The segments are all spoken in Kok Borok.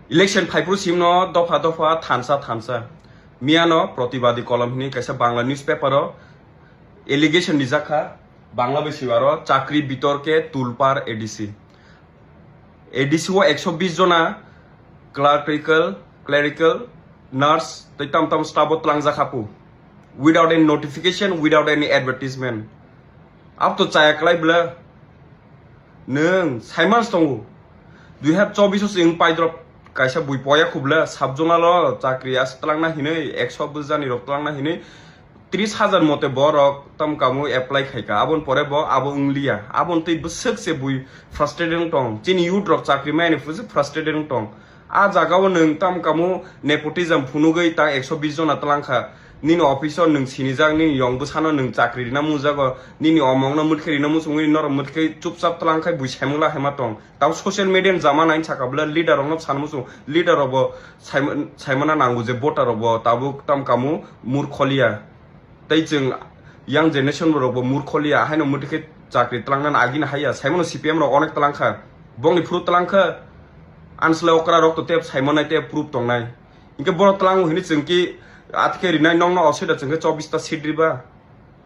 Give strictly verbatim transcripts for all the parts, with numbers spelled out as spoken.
Election phaiphuru simno dopha dopha thansa thansa. Miyano Pratibadi Kolom hini kaisa Bangla newspaper o allegation rijakha, Bangla bai siwaro chakri bitorke tulpar A D C. A D C o ekso bis jona clerical, clerical, nurse tei tam tam staff o tlangjak hapu. Without any notification, without any advertisement. Ab to chaya klai bla. Nwng saimans tongo. Dui hazar chobbish o chwng paidrop kaisa bui poya khubla, sub zonal o chakri as tlangna hinwi, ekso bwjani rok tlangna hinwi, tris hazar mote borok tam kamu apply khaika. Abon pore bo abo wngliya. Abon twi bwswk se bui frustrated wng tong. Chini youth rok chakri maya ni frustrated wng tong. A jaga o nwng tam kamu nepotism phunugwi ta ekso bis jona tlangkha. Nini office o nwng sinijak, nini yong bwsano nwng chakri rina mujago, nini omongno mwtkhe rina muchungwi norok mwtkhe chupchap tlangkhai bui saimungla haima tong. Tamo social media ni jama nai saka bwle leader rokno sana muchung, leader rokbo saima-, saimana nango je voter rokbo tabuk tam kamu murkholiya. Tei chwng young generation rokbo murkholiya, haino mwtkhe chakri tlangnani agini haiya, saimano C P M rok onek tlangkha, bongni phuru tlangkha, ansle okra rok to tep saimanai tep proof tongnai. Hinkhe borok tlango hini chwng ki atkhe rinai nokno osida chwng khe chobbish ta seat riba.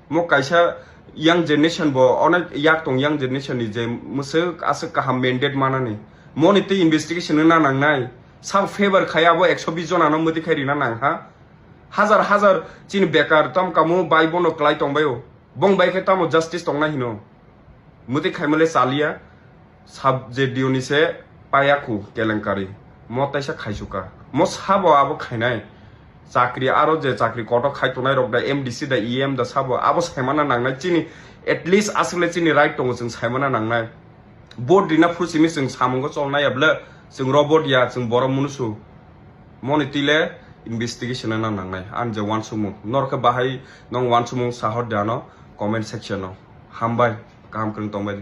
Mo kaisa young generation bo onek yak tong young generation ni je mwswk aswk kaham mandate manani. Moni tei investigation wngna nangnai. Sak favor khai abo ekso bis jona no mwtwi khai rina nang ha. Hazar hazar chini bekar tam kamu bai bono klai tongbaio. Bong bai khe tamo justice tongnai hino. Mwtwi khaimale chaliya. Sub J D O ni se payakhu kelenkari. Mo taisa khaisuka. Mo sabo abo khainai. Chakri aro je chakri koto khai tongnai rok da M D C da E M da sabo abo saimana nangnai chini at least aswkle chini right tongo chwng saimana nangnai. Vote rina phuru simi chwng samungo cholnai ya bwle chwng robot ya chwng borok munusu. Moni tile investigation na nangnai. Ang je wansukmung. Norok khe bahai nong wansukmung sahor de ano comment section o. Hambai. Kaham kwrwng tongbai.